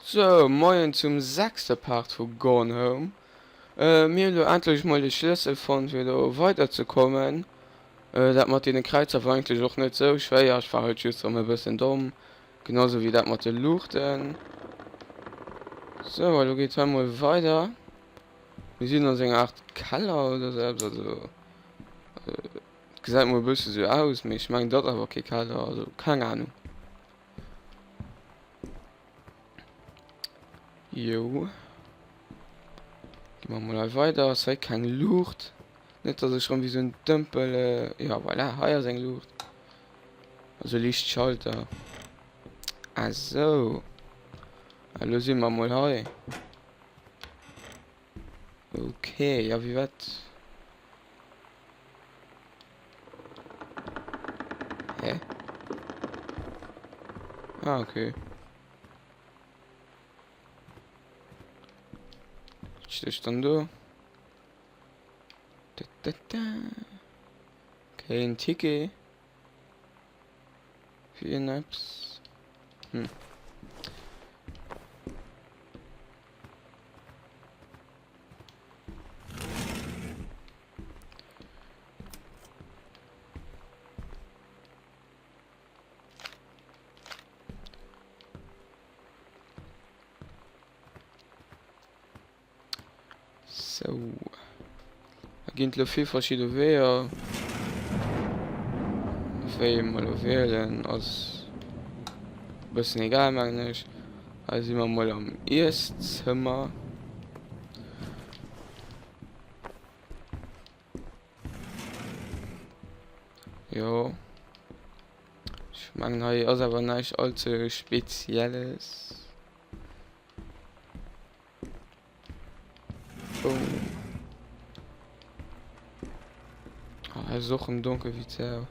Sou, moien zum sechste Part vu Gone Home. Mir hunn elo endlech mol de Schlëssel fonnt fir do weider ze kommen. Dat mat deene Kräizer war eigentlech och net sou schwéier, ech war halt just erëm e bëssen domm. Genau sou wéi dat mat de Luuchten. Sou, elo geet hei mol weider. Mir sinn an sou enger Art Keller oder sou eppes, also gesäit mol e bësse sou aus, mee ech mengen dat ass awer kee Keller, also keng Ahnung. Jo. Gi mer mol hei weider. Ass hei keng Luucht? Net dass ech rëm wéi sou en Dëmpel, jo voilà, hei ass eng Luucht. Also Liichtschalter. Ah sou. Elo si mer mol hei. Okay, ja wéi wat? Hä? Ah, okay. Steht dann do? Da, da, da. Okay, ein Ticket. Fir iergendeppes. Hm. Sou. Da ginn et elo vill verschidde Weeër. Wéi ee mer elo wielen ass e bëssen egal mengen ech. Hei si mer mol am Ieszëmmer. Jo. Ech mengen hei ass awer näischt allze spezielles. Boom. Ah, hei ass och rëm donkel wéi d'Sau.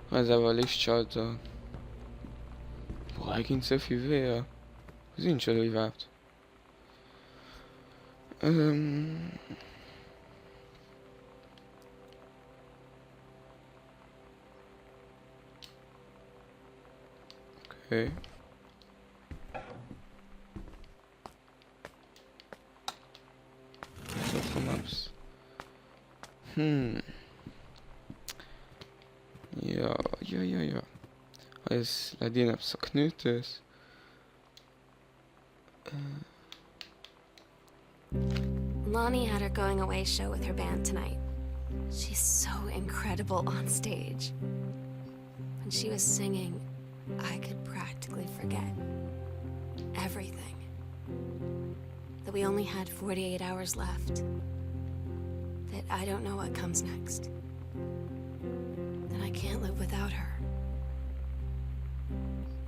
Hei ass awer e Lichtschalter. Boah, hei ginn et souvill Weeër. Wou sinn ech elo iwwerhaapt? Ähm. Okay. Hm. Ja, ja, ja, ja. Hei ass läit een eppes Zerknülltes. Lonnie had her going away show with her band tonight. She's so incredible on stage. When she was singing, I could practically forget everything. That we only had 48 hours left. That I don't know what comes next. That I can't live without her.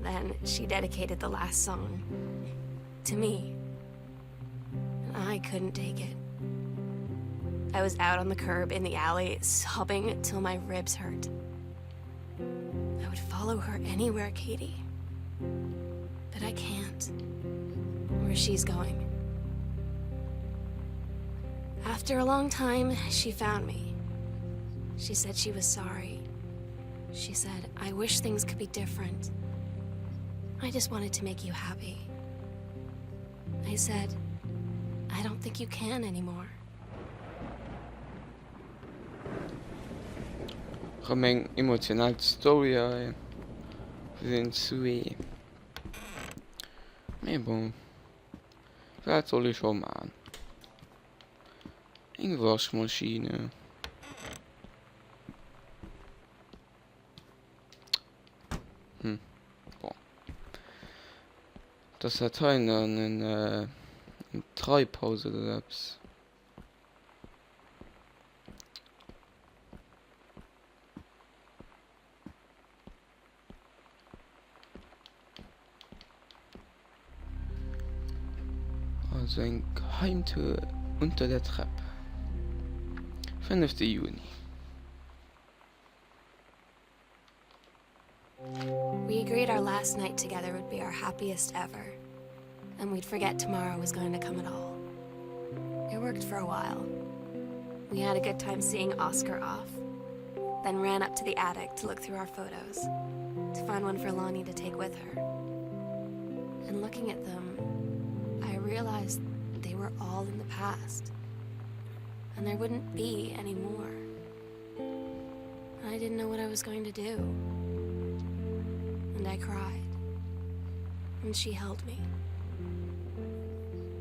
Then she dedicated the last song to me. And I couldn't take it. I was out on the curb in the alley, sobbing till my ribs hurt. I would follow her anywhere, Katie. But I can't. Where she's going. After a long time, she found me. She said she was sorry. She said, I wish things could be different. I just wanted to make you happy. I said, I don't think you can anymore. Rëm eng emotional Story hei vun den zwee. Mee bon, wat soll ech scho man? Eng Waschmaschine. Hm, bon. Dass dat hei en en Treibhaus oder eppes. Also eng Geheimtour unter der Trepp. 5. Juni. We agreed our last night together would be our happiest ever. And we'd forget tomorrow was going to come at all. It worked for a while. We had a good time seeing Oscar off, then ran up to the attic to look through our photos, to find one for Lonnie to take with her. And looking at them, I realized they were all in the past, and there wouldn't be any more. I didn't know what I was going to do. And I cried. And she held me.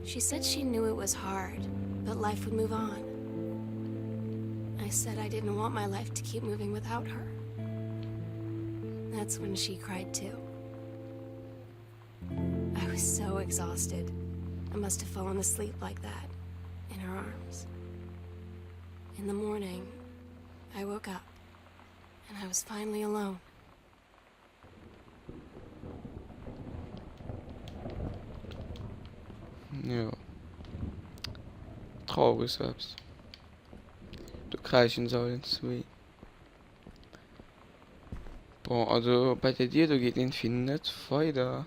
She said she knew it was hard, but life would move on. I said I didn't want my life to keep moving without her. That's when she cried too. I was so exhausted. I must have fallen asleep like that, in her arms. In the morning, I woke up, and I was finally alone. Jo. Traureg selbst. Do kräischen se allen zwee. Bon, also bei der Dier do geet irgendwie net weider.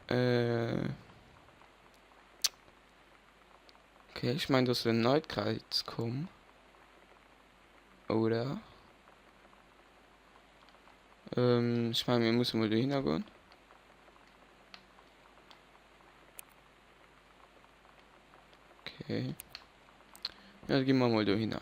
Äh. Okay, ech mengen do ass en neit Kräiz komm. Oder? Ähm, ech mengen mir musse mol dohinner goen. Okay. Ja, da gi mer mol dohinner.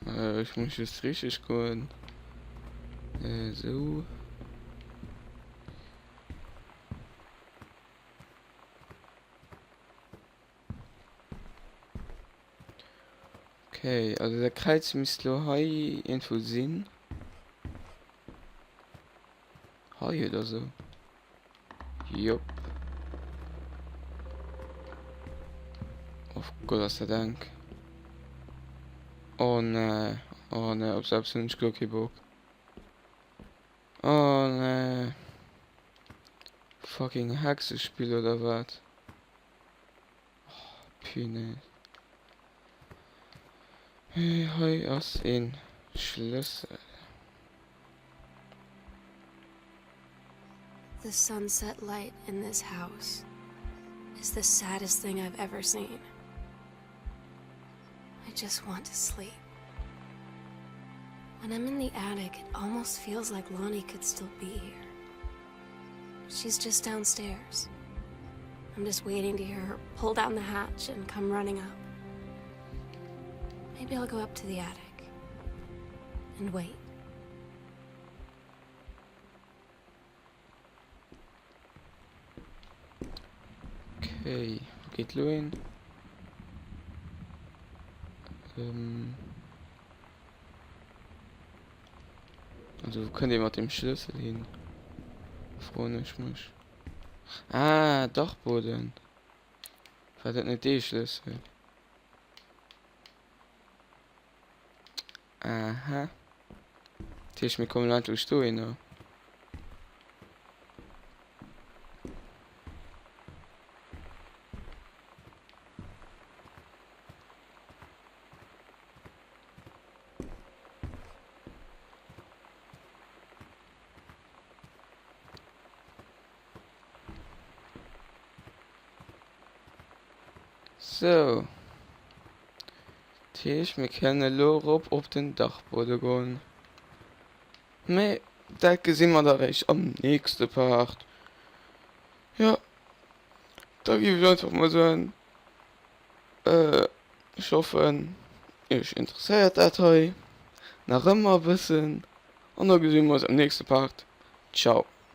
Äh, ech muss just richteg goen. Äh, sou. Okay, also dat Kräiz misst lo hei iergendwou sinn. Hei oder sou. Jop. Oh Gott, ass dat enk. Oh nee. Oh nee, op sou eppes hunn ech guer kee Bock. Oh nee. Fucking Hexespill oder wat? Oh, punaise. Hei ass een Schlëssel. The sunset light in this house is the saddest thing I've ever seen. I just want to sleep. When I'm in the attic, it almost feels like Lonnie could still be here. She's just downstairs. I'm just waiting to hear her pull down the hatch and come running up. Maybe I'll go up to the attic and wait. Okay, wou geet lo hin? Ähm also wou kënnt ee mat dem Schlëssel hin? Froen ech mech. Ah, Dachboden. War dat net dee Schlëssel? Aha. Dat heescht, mir kommen endlech dohinner. Sou. Dat heescht, mir kënnen elo erop op den Dachbuede goen. Mee dat gesi mer da réischt am nächste Part. Jo, da géif ech einfach mol soen, ech hoffen, iech interesséiert dat hei nach ëmmer e bëssen. An da gesi mer eis am nächste Part. Ciao.